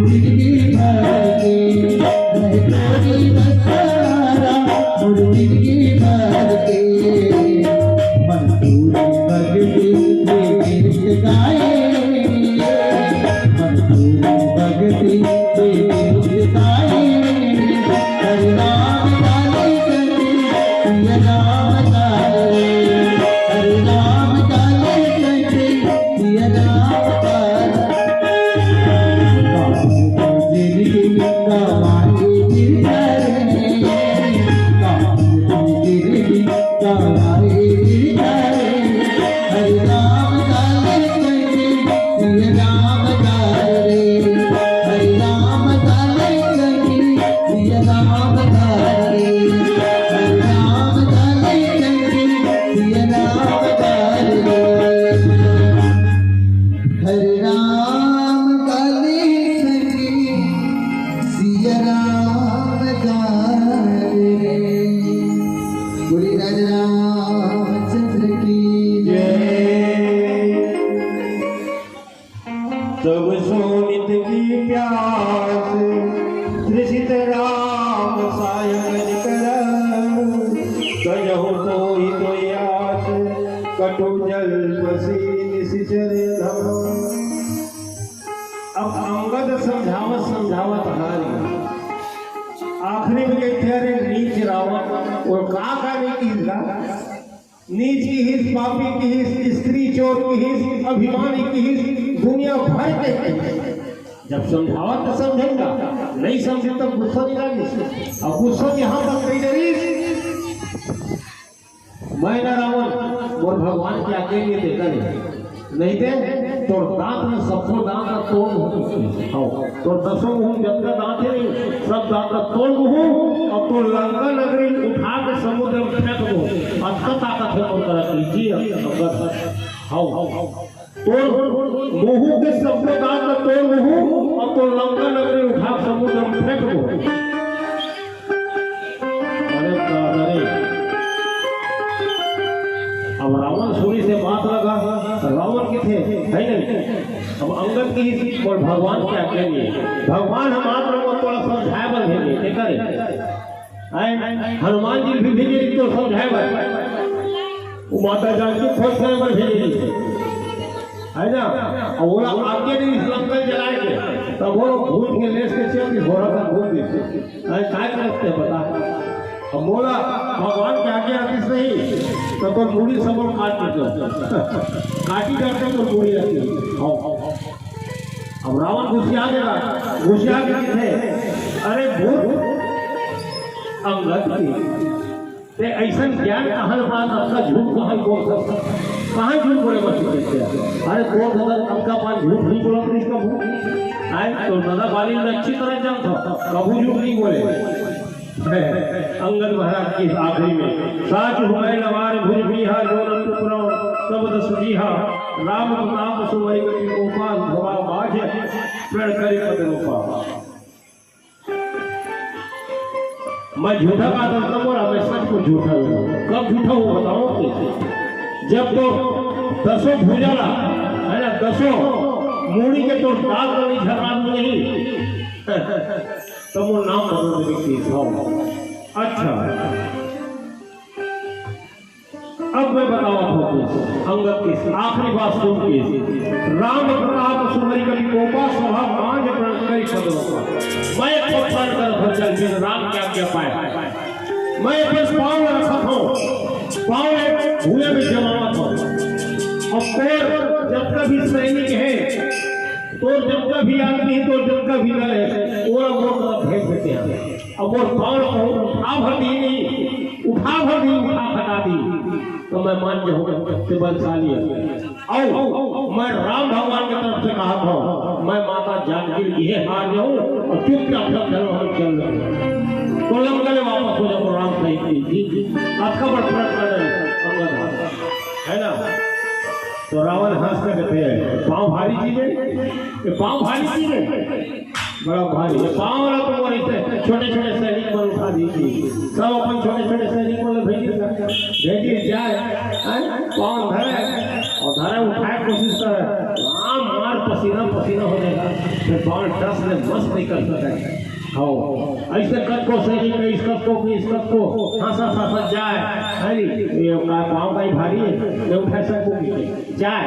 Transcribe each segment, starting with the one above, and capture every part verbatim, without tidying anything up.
जिंदगी भर के, मैं तोरी बस सहारा, मोर जिंदगी भर के। मन तोरी भक्ति के गीत गाए, मन तोरी भक्ति के गीत गाए। हरे राम काले संग सिया राम काले, हरे राम काले संग सिया राम काले। हरे राम काले संगी सिया राम काले। बोले राजा रामचंद्र की जय। तब सोनित की प्यास तृषित राम सायं कर, कयहु तोहि तो आस, कटु जल बसी निशिचर अधम। अब अंगद समझावत समझावत हार गे। आखिरी में कहते, "अरे नीच रावण, अउ का का नहीं किहिस गा? नीच किहिस, पापी किहिस, स्त्री चोर किहिस, अभिमानी किहिस, दुनिया भर के किहिस।" जब समझावत तो समझेगा, नहीं समझे तो गुस्सा नहीं लागिस। अब गुस्सा यहाँ तक नहीं डरिस। मैं ना रावण, मोर भगवान के आज्ञा नहीं देता नहीं। नहीं दे, तोर दांत में सबको दांत का तोड़ दूं। हाँ, तोर दसों मुंह जतका दांत है नहीं, सब दांत का तोड़ दूं अउ तोर लंका नगरी उठा के समुद्र में फेंक दूं। अतका ताकत है मोर करा, लीजिए, अगर, हाँ, हाँ, हाँ। तोर मुंह के सबको दांत ला तोड़ मुंह, अउ तोर लंका नगरी उठा समुद्र में फेंक दो। अरे दादा रे। अब रावण सुनिस ए बात ला, रावण कथे, है नहीं? अब अंगद किहिस, अउ भगवान के आज्ञा नहीं है। भगवान हमार तरफ थोड़ा समझाए बर भेजे, ठीक है? आए, हनुमान जी भी भेजे तो समझाए बर। वो माता जानकी खोज करे बर भेजे रहिस। है ना? अब ओला आज्ञा नहीं इस लंका जलाए के। तब वो भूत के लेस के चल के घोड़ा का भूत दे। आए, काय करते हैं बता? अब बोला, भगवान के आज्ञा रहती सही, तो तोर मुड़ी सब काट देते। काटी जाते तो मुड़ी रहती। हाँ, हाँ, हाँ। अब रावण गुस्सिया गया, गुस्सिया के कथे, "अरे भूत अंगद की, ते अइसन ज्ञान कहाँ ले पास, अतका झूठ कहाँ बोल सकत? कहाँ झूठ बोले बर सीखे? अरे तोर दादा तनका पान झूठ नहीं बोलत रहिस कभू। आए तोर दादा बाली ल अच्छी तरह जानथंव, कभू झूठ नहीं बोले।" अंगद महाराज की आखिरी में, "साच हुवै लवार भुज बिहा, जो न पुत्र तब दस बिहा, राम प्रताप सुमरि कपि कोपा, भवा माझ प्रण करि पद रूपा।" मैं झूठा का दंतम और हमेशा को झूठा हूँ। कब झूठा हूँ बताओ तो? जब तो दसों भुजा ला, है ना, दसों मूड़ी के तो दांत नहीं झरना नहीं। तो वो नाम बदल देवे के केस हो। अच्छा, अब मैं बतावत हूँ कुछ अंगद के आखिरी बात सुन के। राम प्रताप सुमरि कपि कोपा, सभा माझ प्रण करि पद रूपा। मैं एक पद प्रण कर भर चल बिन राम के आज्ञा पाए। मैं अपन पाँव रखत हूँ, पाँव एक भूले में जमावत हूँ। अब तोर जतका भी सैनिक है, तोर जतका भी आदमी है, तोर जतका भी दल है, ओला मोर तरफ भेज देते हैं। अब मोर पाँव ला कहूँ उठा भर दी नहीं, उठा भर दी, उठा खटा दी, तो मैं मान जाऊँ कि बलशाली है। अउ मैं राम भगवान के तरफ से कहत हूँ, मैं माता जानकी ये हार जाऊँ अउ चुपचाप सब धर्म हम चल रहे हैं। तो लंका ले वापस हो जाओ, राम सहित जी, जी, आपका बड़ प्रश्न है, अंगद है ना? तो रावण हंस के कहते हैं, "पाँव भारी चीज है, ये पाँव भारी चीज है।" बड़ा भारी। ये पाँव वाला तो मोर इतने छोटे-छोटे सैनिक मन उठा दीजिए। सब अपन छोटे-छोटे सैनिक मन भेजिए, भेजिए जाए, हैं? पाँव धरे अउ धरे उठाए कोशिश करे। राम मार पसीना पसीना हो जाएगा, फिर बाण टस ले मस नहीं कर सकय। हाँ, ऐसे कतको सैनिक, इस कतको की, इस कतको, हंसा हंसा जाए, है नी? ये का पाँव का ही भारी है, नहीं उठा सकूंगी। जाए,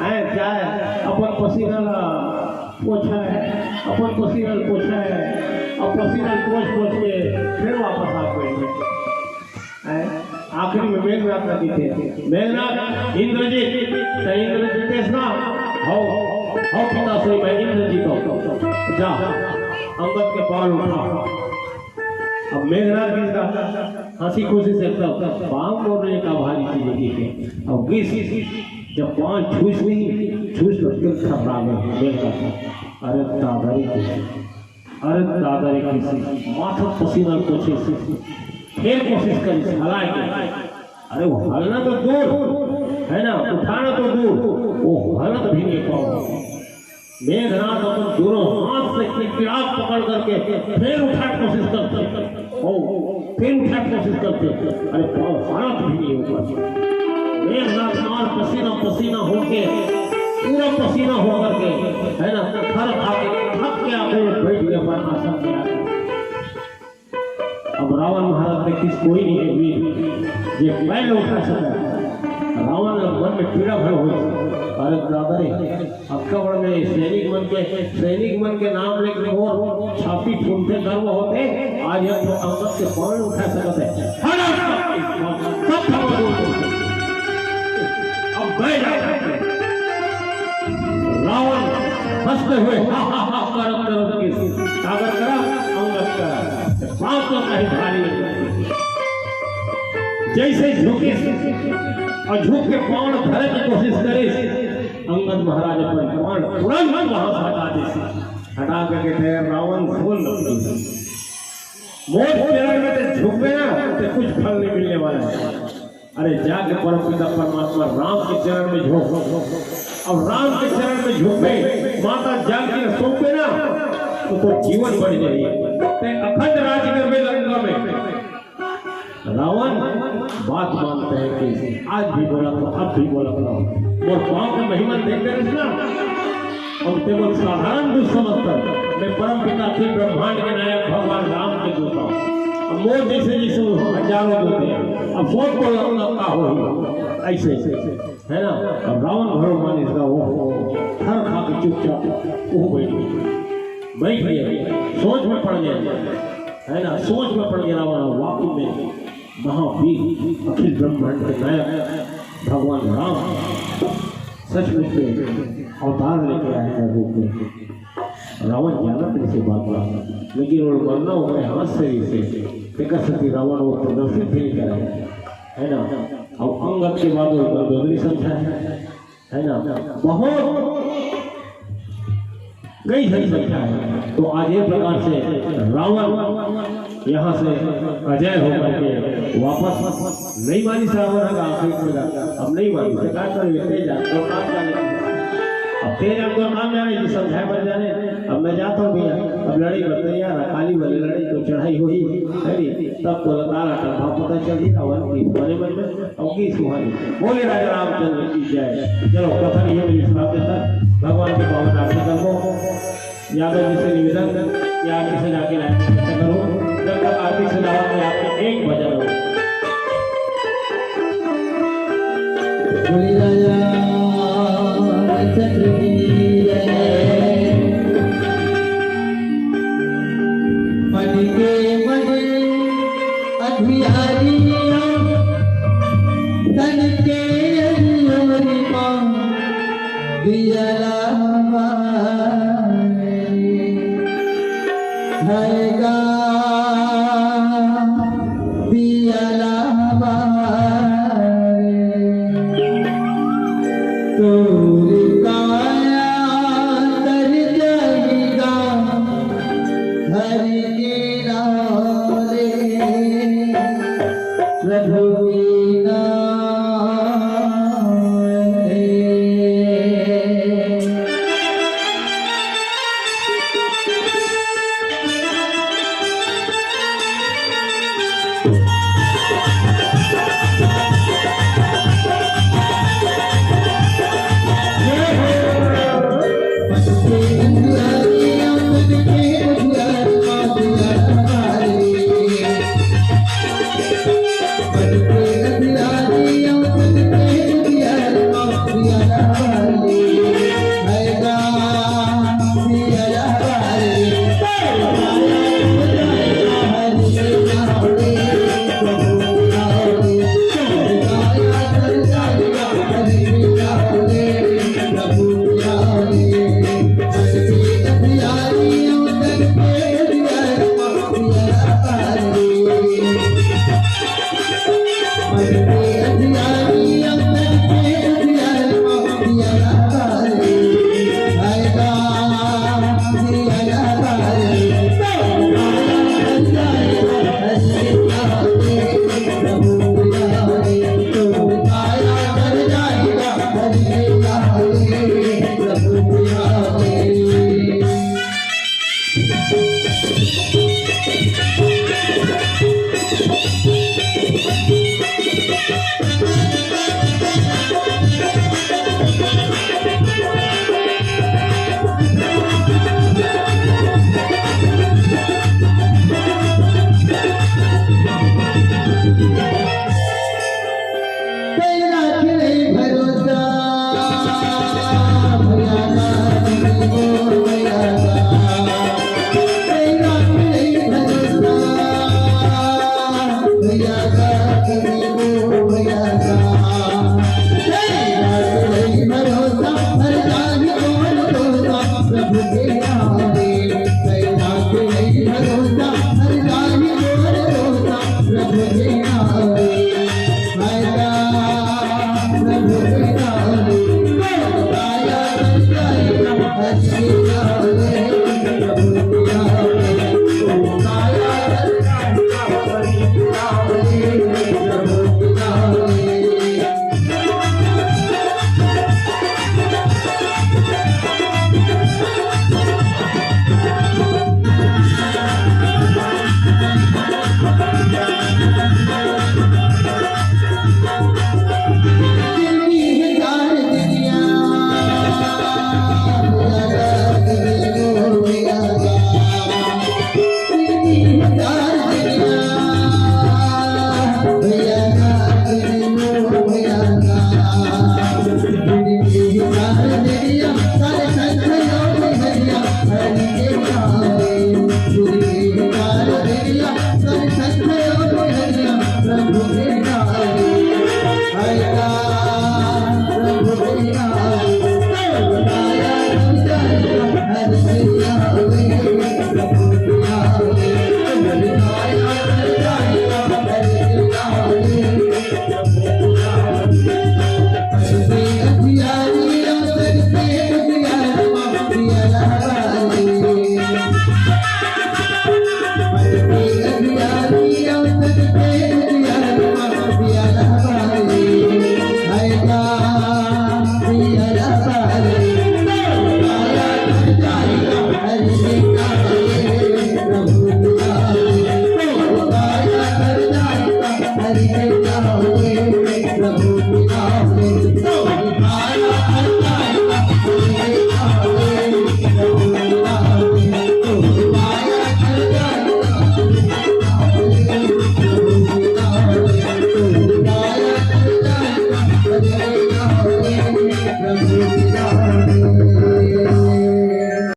है, जाए, अपन पसीना ला पोछे, अपन पसीना ला पोछे, अब पसीना ला पोछ पोछ के फिर वापस आ गए। हैं? आखिरी में मेघनाथ ला कथे, मेघनाथ, इंद्रजीत, त इंद्रजीतेश ना, हौ, हौ पिता सोई मैं इंद्रजीत हौं। जा, अंगद के पाँव उठा। अब मेघनाथ जी का हंसी खुशी से एकदम, पाँव मोर ले का भारी चीज है। अब गिस, जब पाँव छूस नहीं, छूस तो फिर थर्रा गए मेघनाथ। अरे दादा रे, अरे दादा रे, किसी माथा पसीना पोछे से फिर कोशिश करी हलाए के। अरे वो हलना तो दूर, है ना, उठाना तो दूर, वो हलत भी नहीं पाओ। मेघनाथ अपन दोनों हाथ से किड़किड़ाहट पकड़ करके फिर उठा कोशिश करते, ओ, फिर उठा कोशिश करते, अरे पाँव हलत भी नहीं ऊपर। मेघनाथ मार पसीना पसीना होके, पूरा पसीना होकर के, है ना, थर खा के, थक के आके बैठ गए अपन आसन में आके। अब रावण महाराज के किस कोई नहीं है वीर, जे पैर उठा सके। रावण मन में पीड़ा भर हो, अरे दादा रे, अतका बड़ में सैनिक मन के, सैनिक मन के नाम लेके मोर छाती फूलथे, गर्व होथे। आज ये तो अंगद के पाँव उठा सकत हे। हरा! सब भगवान। अब मैं जाता हूँ। रावण हंसते हुए हा, हा, हा करत करत के सागर करा, अंगद करा। पाँव तो कहीं भारी। जैसे झुकिस अउ झुक के पाँव धरे के कोशिश करिस, अंगद महाराज अपन पाँव तुरंत वहां से हटा दिस। हटा के कथे, रावण, सुन, मोर चरण में ते झुकबे ना, ते कुछ फल नहीं मिलने वाला है। अरे जाके परमपिता परमात्मा राम के चरण में झुक। अब राम के चरण में झुकबे, माता जानकी ला सौंपबे ना, तो तोर जीवन बढ़ जाही। ते अखंड राज करबे लंका में। रावण बात मानते हैं कि आज भी बोला था, अब भी बोला था। मोर पाँव के महिमा देख रहे ना, अब ते मोर साधारण दूत समझता है। मैं परम पिता के ब्रह्मांड के नायक भगवान राम के दूत हूँ। अब मोर जैसे जैसे वो हजारों दूत हैं, अब सोच तो लंका का हो ही ऐसे, है ना? अब रावण भगवान इसका वो, वो थर खा के चुपचाप वो बैठ गए, बैठ गए, सोच में पड़ गए, है ना? सोच में पड़ गया रावण। वाकई में महावीर, अखिल ब्रह्मांड के नायक भगवान राम सचमुच में अवतार लेके आए हैं रूप में। रावण जानत नहीं से बात बा, लेकिन वो मरना हो गए हाथ से ही से, तेकर सेती रावण वो प्रदर्शित भी नहीं करे, है ना? अब अंगद के बाद वो मंदोदरी समझा है, है ना? बहुत कई झन समझा है। तो आज ये प्रकार से रावण यहाँ से अजय होकर के वापस नहीं मानिस रावण है आखिरी में, अब नहीं मानिस, तो क्या करें, तेज आ, तो काम क्या लेंगे? अब तेज आ, तो काम जाने, जी समझाए बन जाने। अब मैं जाता हूँ भैया, अब लड़ाई बर तैयार है, काली वाली लड़ाई तो चढ़ाई हुई है नी, तब बोला तारा टंभा पता चली रावण की बने मन में। अवकी सुहानी। बोले राजा रामचंद्र की जय। चलो, कथन ये मेरी समाप्त है। भगवान की पावन आरती कर लो। यादव जी से निवेदन कि आप इसे जाके लाइन में चर्चा करो। जब तक आरती सजावट में आपके एक भजन हो। बोले राजा रामचंद्र की जय। मन के मन अंधियारियां तन के अंजोरी मां दिया लावा रे। हैगा दिया लावा रे। तोरी काया तर जाएगा हरि